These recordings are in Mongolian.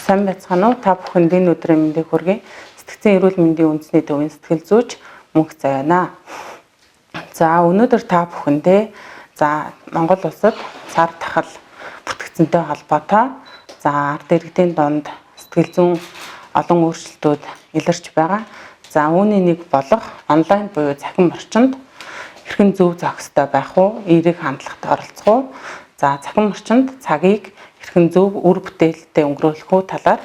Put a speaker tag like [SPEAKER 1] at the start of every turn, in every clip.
[SPEAKER 1] Сайн байцгаана уу? Та бүхэнд энэ өдрийн мэндийг хүргэе. Сэтгцийн эрүүл мэндийн үндэсний төвийн сэтгэл зүйч Мөнх Заяана. За өнөөдөр та бүхэндээ за Монгол улсад цар тахал бүртгэгдсэнтэй холбоотой за ард иргэдийн дунд сэтгэл зүйн олон өөрчлөлтүүд илэрч байгаа. За үүний нэг болох онлайн буюу цахим орчинд хэрхэн зөв зохистой байх уу, эерэг хандлагатай оролцох уу, за цахим орчинд цагийг хэрхэн зөв үр бүтээлтэй өнгөрөөлөх үү талаар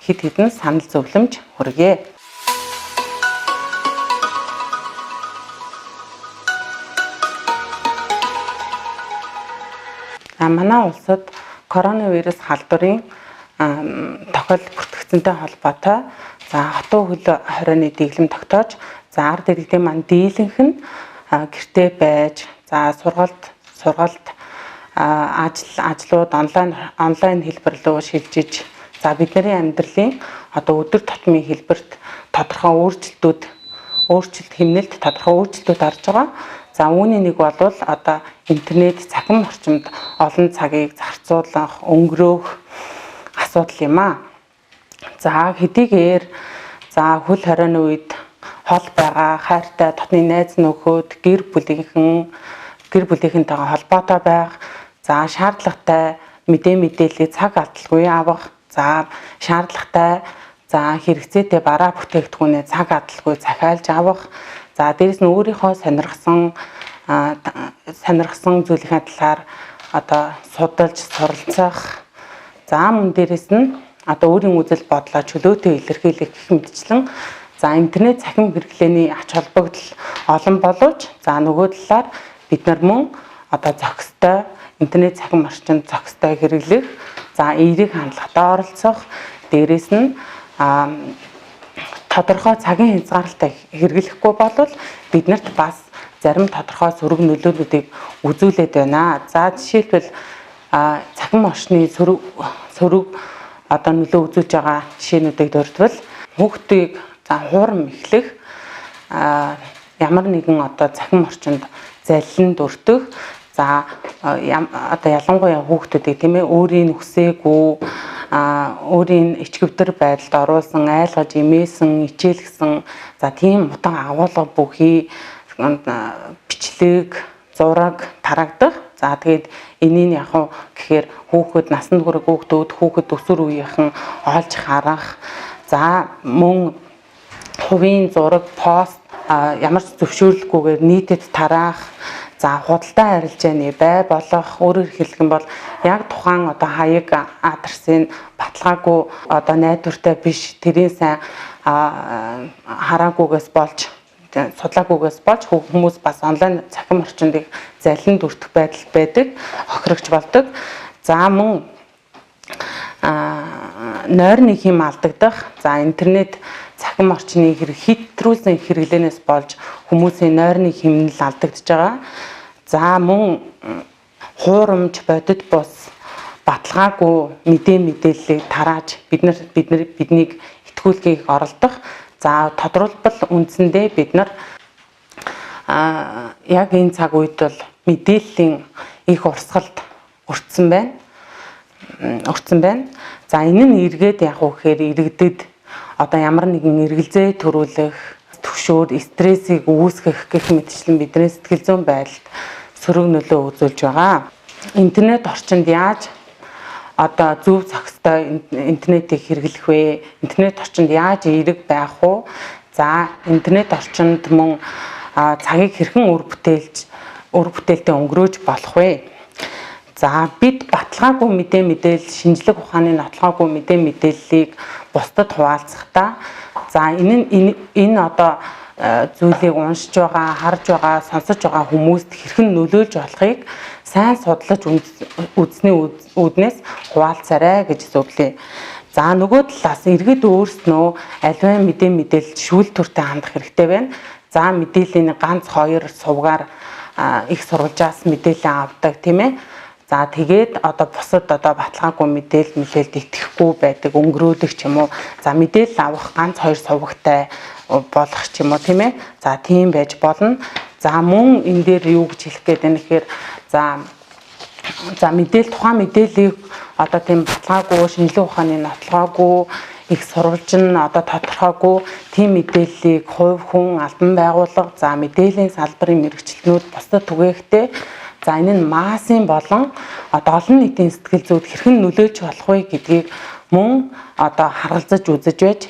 [SPEAKER 1] хэд хэдэн санал зөвлөмж хүргье. Манай улсад коронавирус халдварын тохиол бүртгэгдсэнтэй холбоотой за хатуу хөл хорионы дэглэм тогтоож за ард иргэдийн маань дийлэнх нь гэртээ байж за сургалт ажлууд онлайн хэлбэр рүү шилжиж за бидний амьдралын одоо өдөр тутмын хэлбэрт тодорхой өөрчлөлт хэмнэлт тодорхой өөрчлөлтүүд орж байгаа. За үүний нэг бол одоо интернет цахим орчинд олон цагийг зарцуулах, өнгөрөөх асуудал юм аа. За хэдийгээр за хөл хорионы үед хол байгаа хайртай дотны найз нөхөд гэр бүлийнхэнтэйгээ холбоотой байх, за шаардлагатай мэдээллийг цаг алдалгүй авах, за шаардлагатай за хэрэгцээтэй бараа бүтээгдэхүүнээ цаг алдалгүй захиалж авах, за дээрэс нь өөрийнхөө сонирхсан зүйлийнхээ талаар одоо судалж суралцах, за мөн дээрэс нь одоо өөрийн үзэл бодлоо чөлөөтэй илэрхийлэх гэх мэтчлэн за интернет цахим хэрэглээний ач холбогдол олон боловч за нөгөө талаар бид нар мөн одоо зохистой интернет цахим орчинд зохистой хэрэглэх, за эерэг хандлагатай оролцох, дээрэс нь тодорхой цагийн хязгаарлалтай хэрэглэхгүй бол биднэрт бас зарим тодорхой сөрөг нөлөөнүүдийг үзүүлээд байна. За жишээлбэл цахим орчны сөрөг одоо нөлөө үзүүлж байгаа жишээнүүдийг дурдвал хүүхдийг за хуурам эхлэх, ямар нэгэн одоо цахим орчинд заллин дүртэх, за одоо ялангуяа хүүхдүүдийг тийм өөрийн хүсээгүй өөрийн ичгэвдэр байдалд оруулсан, айлгаж, имээсэн, ичээлгсэн за тийм утга агуулга бүхий бичлэг, зураг тараагдах. За тэгээд энийг яг уу гэхээр хүүхэд насанд хүрэх хүүхэд өсвөр үеийнхэн олж харах, за мөн хувийн зураг, пост ямар ч зөвшөөрлгүйгээр нийтэд тараах, за худалдаа арилжааны бай болох, өөрөөр хэлэх юм бол яг тухайн одоо хаяг адресыг баталгаагүй одоо найдвартай биш, тэрийн сайн хараагүйгээс болж судлаагүйгээс болж хүмүүс бас онлайн цахим орчинд их залин дүртэх байдал байдаг, хохирогч болдог. За мөн нойрны хэм алдагдах, за интернет цахим орчны хэтрүүлсэн хэрэглээнээс болж хүмүүсийн нойрны хэмнэл алдагдаж байгаа. За мөн хуурамч бодит бус баталгаагүй мэдээллийг тарааж биднийг итгүүлэхийг оролдох. За тодруулбал үндсэндээ бид нар яг энэ цаг үед бол мэдээллийн их урсгалд өртсөн байна. За энэ нь эргээд яг уу гэхээр иргэдэд одоо ямар нэгэн эргэлзээ төрүүлэх, төгшөөр стрессийг үүсгэх гэх мэтчлэн бидний сэтгэл зүйн байдалд сөрөг нөлөө үзүүлж байгаа. Интернет орчинд яаж одоо зөв зохистой интернетийг хэрэглэх вэ? Интернет орчинд яаж эерэг байх вэ? За интернет орчинд мөн цагийг хэрхэн үр бүтээлтэй өнгөрөөж болох вэ? За бид баталгаагүй мэдээлэл, шинжлэх ухааны нотлогоогүй мэдээллийг бусдад хуваалцахдаа за энэ одоо зүйлийг уншиж байгаа, харж байгаа, сонсож байгаа хүмүүст хэрхэн нөлөөлж болохыг сайн судлаж үзсний үүднээс хуваалцаарай гэж зөвлөе. За нөгөө талаас иргэд өөрснөө аливаа мэдээлэл шүүлтүүртэй хандах хэрэгтэй байна. За мэдээллийн ганц хоёр сувгаар их сурвалжаас мэдээлэл авдаг, тийм ээ. За тэгээд одоо бусад одоо баталгаагүй мэдээлэлд итгэхгүй байдаг, өнгөрөөлөх ч юм уу. За мэдээлэл авах ганц хоёр сувагтай болох ч юм уу, тийм ээ. За тийм байж болно. За мөн энэ дээр юу гэж хэлэх гээд байна гэхээр за мэдээлэл тухайн мэдээллийг одоо тийм баталгаагүй, шинжилгээ ухааны нотлогоогүй, их сурвалж нь одоо тодорхойгүй тийм мэдээллийг хувь хүн, албан байгууллага, за мэдээллийн салбарын мэргэжилтнүүд бусдад түгээхдээ, за энэ нь массын болон одоо олон нийтийн сэтгэл зүйд хэрхэн нөлөөлж болох вэ гэдгийг мөн одоо харгалзаж үзэж байж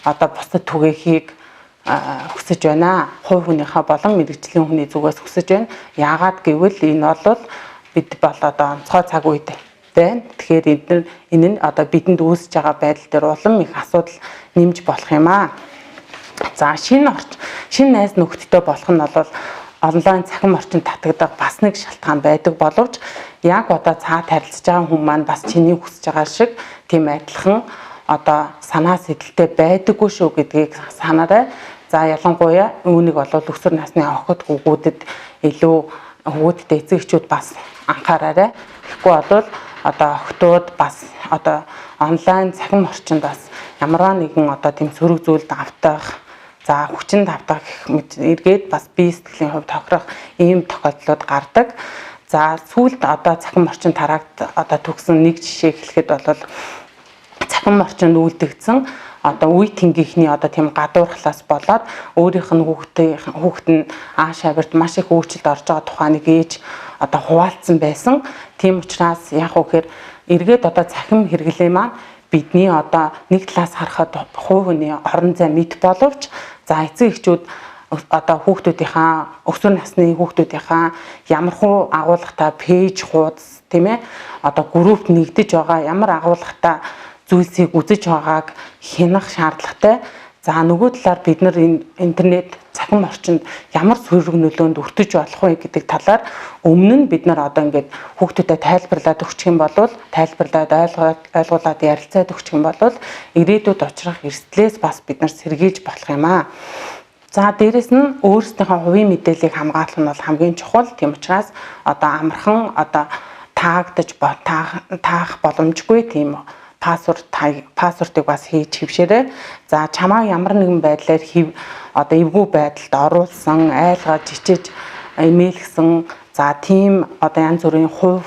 [SPEAKER 1] одоо бусдад түгээхийг хүсэж байна. Хувь хүнийхээ болон мэргэжлийн хүний зүгээс хүсэж байна. Яагаад гэвэл энэ бол бид бол одоо онцгой цаг үед байна. Тэгэхээр энэ нь одоо бидэнд үүсэж байгаа байдал дээр улам их асуудал нэмж болох юм аа. За, шинэ найз нөхдөдтэй болох нь бол онлайн цахим орчинд татагдах бас нэг шалтгаан байдаг боловч яг одоо цаад харилцаж байгаа хүн маань бас чиний хүсэж байгаа шиг тийм адилхан одоо санаа сэтэлтэй байдаггүй шүү гэдгийг санаарай. За, ялангуяа үүнийг бол өсвөр насны охид хүүгүүдэд илүү, хүүгүүдтэй эцэг эхчүүд бас анхаараарай. Тэгэхгүй бол одоо охидууд бас одоо онлайн цахим орчинд бас ямарваа нэгэн одоо тийм сөрөг зүйлд автах, за хүчин тавтах гэх мэт эргээд бас бие сэтгэлийн хувьд тохирох ийм тохиолдлууд гардаг. За, сүүлд одоо цахим орчин тараагт одоо төгсөн нэг жишээ хэлэхэд бол цахим орчинд үлдэгдсэн одоо үе тэнгийнхний одоо тийм гадуурхлаас болоод өөрийнх нь хүүхэд нь ааш авирт маш их өөрчлөлт орж байгаа тухайг ээж одоо хуваалцсан байсан. Тийм учраас яг уу гэхээр эргээд одоо цахим хэрэглээ маань бидний одоо нэг талаас харахад хувь хүний орон зай мэд боловч, за эцэг эхчүүд одоо хүүхдүүдийнхаа, өсвөр насны хүүхдүүдийнхаа ямар хуу агуулгатай page, хуудас, тийм ээ, одоо групп нэгдэж байгаа, ямар агуулгатай зүйлсийг үзэж байгааг хянах шаардлагатай. За, нөгөө талаар бид нар энэ интернет цахим орчинд ямар сөрөг нөлөөнд өртөж болох вэ гэдэг талаар өмнө нь бид нар одоо ингээд хүүхдүүдэд тайлбарлаад өгчих юм бол, тайлбарлаад ойлгоод ойлгуулад ярилцаад өгчих юм бол ирээдүйд учрах эрсдлээс бас бид нар сэргийлж болох юм аа. За, дээрэс нь өөрсдийнхөө хувийн мэдээллийг хамгаалах нь бол хамгийн чухал. Тийм учраас одоо амархан одоо таагдаж таах боломжгүй тийм password ыг бас хийж хэвшээрэй. За, чамааг ямар нэгэн байдлаар хэв одоо эвгүй байдалд оруулсан, айлгаж, ичиж, имэйлгсэн, за тийм одоо янз бүрийн хувь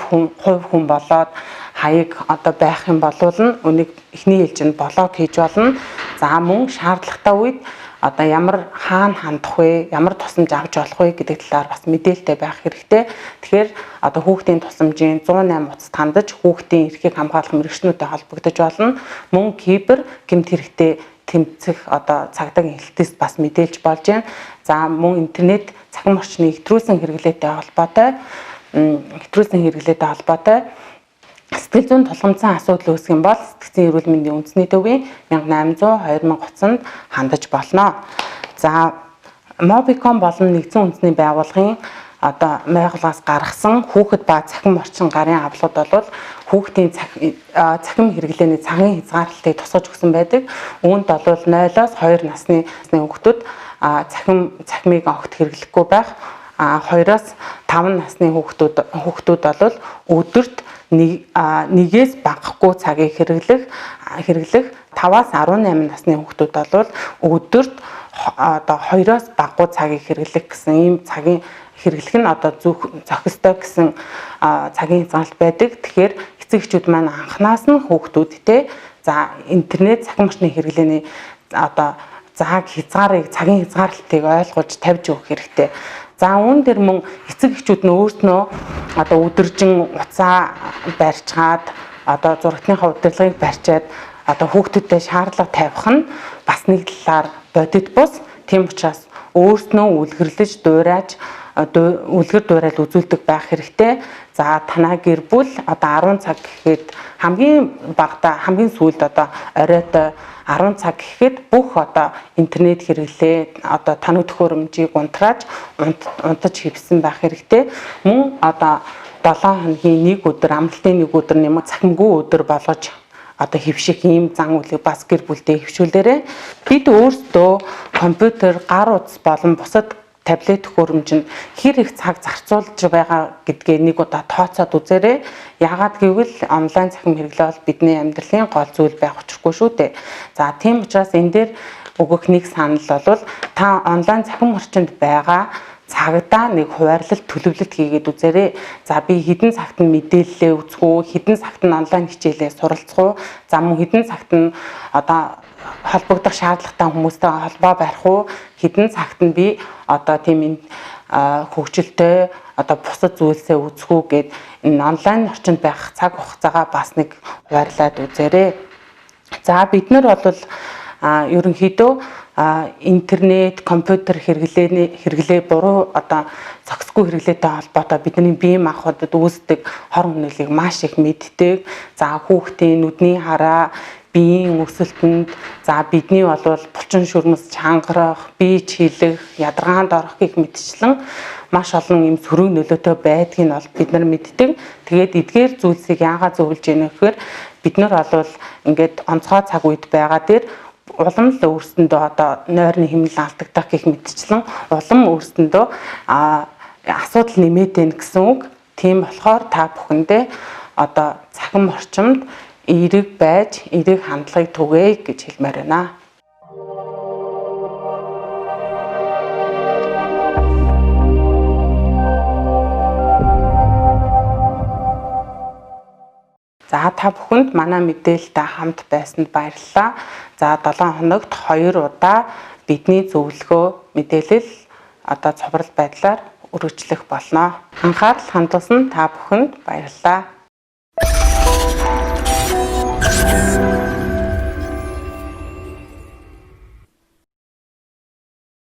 [SPEAKER 1] хүн болоод хаяг одоо байх юм бол нь үнийг эхний ээлжинд block хийж болно. За, мөн шаардлагатай үед одоо ямар хаана хандах вэ, ямар тусламж авч болох вэ гэдэг талаар бас мэдээлэлтэй байх хэрэгтэй. Тэгэхээр одоо хүүхдийн тусламжийн 108 утаст хандаж хүүхдийн эрхийг хамгаалах мэргэжлүүдтэй холбогдож болно. Мөн кибер гэмт хэрэгтэй тэмцэх одоо цагдаагийн хэлтээс бас мэдээлж болж байна. За, мөн интернет цахим орчны хэтрүүлсэн хэрэглээтэй холбоотой сэтгэл зүйн тулгамдсан асуудал үүсэх юм бол сэтгцийн эрүүл мэндийн үндэсний төвийн 1800 2000 утсанд хандаж болно. За, Mobicom болон нэгдсэн үндэсний байгууллагын одоо байгууллагаас гаргасан хүүхэд ба цахим орчин гарын авлагад бол хүүхдийн цахим хэрэглээний цагийн хязгаарлалтыг тусгаж өгсөн байдаг. Үүнд бол 0-оос 2 насны хүүхдүүд цахимыг огт хэрэглэхгүй байх. А 2-оос 5 насны хүүхдүүд бол өдөрт нэгээс багахгүй цагийг хэрэглэх, 5-аас 18 насны хүүхдүүд бол өдөрт одоо 2-оос багагүй цагийг хэрэглэх гэсэн ийм цагийн хэрэглэх нь одоо зөв зохистой гэсэн цагийн хязгаарлалт байдаг. Тэгэхээр эцэг эхчүүд маань анханаас нь хүүхдүүдтэй за интернет цахим орчны хэрэглээний одоо зааг хязгаарыг, цагийн хязгаарлалтыг ойлгуулж тавьж өгөх хэрэгтэй. За, үүн дээр мөн эцэг эхчүүд нь өөрснөө одоо өдөржин утсаа барьчгаад, одоо зурагтныхаа удирдлагыг барьчаад одоо хүүхдүүдэд шаардлага тавих нь бас нэг талаар бодит бус. Тийм учраас өөрснөө үлгэрлэж дуурайж, үлгэр дуурайл үзүүлдэг байх хэрэгтэй. За, танаа гэр бүл одоо 10 цаг гэхэд хамгийн багадаа, хамгийн сүүлд одоо оройтой 10 цаг гэхэд бүх одоо интернет хэрэглээ, одоо тоног төхөөрөмжийг унтрааж унтаж хэвсэн байх хэрэгтэй. Мөн одоо 7 хоногийн нэг өдөр, амралтын нэг өдөр нэмэг цахимгүй өдөр болгож одоо хэвших ийм зан үйлийг бас гэр бүлдээ хэвшүүлээрэй. Бид өөрсдөө компьютер, гар утас болон бусад таблет төхөөрөмжинд хэр их цаг зарцуулж байгаа гэдгээ нэг удаа тооцоод үзээрэй. Яагаад гэвэл онлайн цахим хэрэглээ бол бидний амьдралын гол зүйл байх учиргүй шүү дээ. За, тийм учраас энэ дээр өгөх нэг санал бол та онлайн цахим орчинд байгаа Цагдаа нэг хуваарлалт төлөвлөлт хийгээд үзээрэй. За би хэдэн цагт нь мэдээллээ үзэх үү, хэдэн цагт нь онлайн хичээлээ суралцах уу, за мөн хэдэн цагт нь одоо холбогдох шаардлагатай хүмүүстэй холбоо барих уу, хэдэн цагт нь би одоо тийм энэ хөгжилтэй одоо бусад зүйлсээ үзэх үү гэд энэ онлайн орчинд байх цаг хугацаагаа бас нэг хуваарлаад үзээрэй. За бид нар бол ерөнхийдөө интернет, компьютер хэрэглээний хэрэглээ буруу одоо зохисгүй хэрэглээтэй холбоотой бидний бие махбодод үүсдэг хор хөнөөлийг маш их мэддэг. За хүүхдийн нүдний хараа, биеийн өсөлтөнд, за бидний бол булчин шүрмэс чангарах, бие чийлэх, ядаргаанд орох гэх мэтчлэн маш олон юм сөрөг нөлөөтэй байдгийг нь бол бид нар мэддэг. Тэгээд эдгээр зүйлсийг яагаад зөвлөж яах вэ гэхээр бид нар бол ингээд онцгой цаг үед байгаа дээр улам л өөрсөндөө одоо нойрны хэмнэл алдагдах гэх мэтчлэн улам өөрсөндөө асуудал нэмээд байна гэсэн үг. Тийм болохоор та бүхэндээ одоо цахим орчимд эерэг байж, эерэг хандлагыг түгээе гэж хэлмээр байна. За та бүхэнд манай мэдээлэлтэй хамт байсанд баярлалаа. За 7 хоногт 2 удаа бидний зөвлөгөө мэдээлэл одоо цуврал байдлаар өргөжлөх болно. Анхаарал хандуулсан та бүхэнд баярлалаа.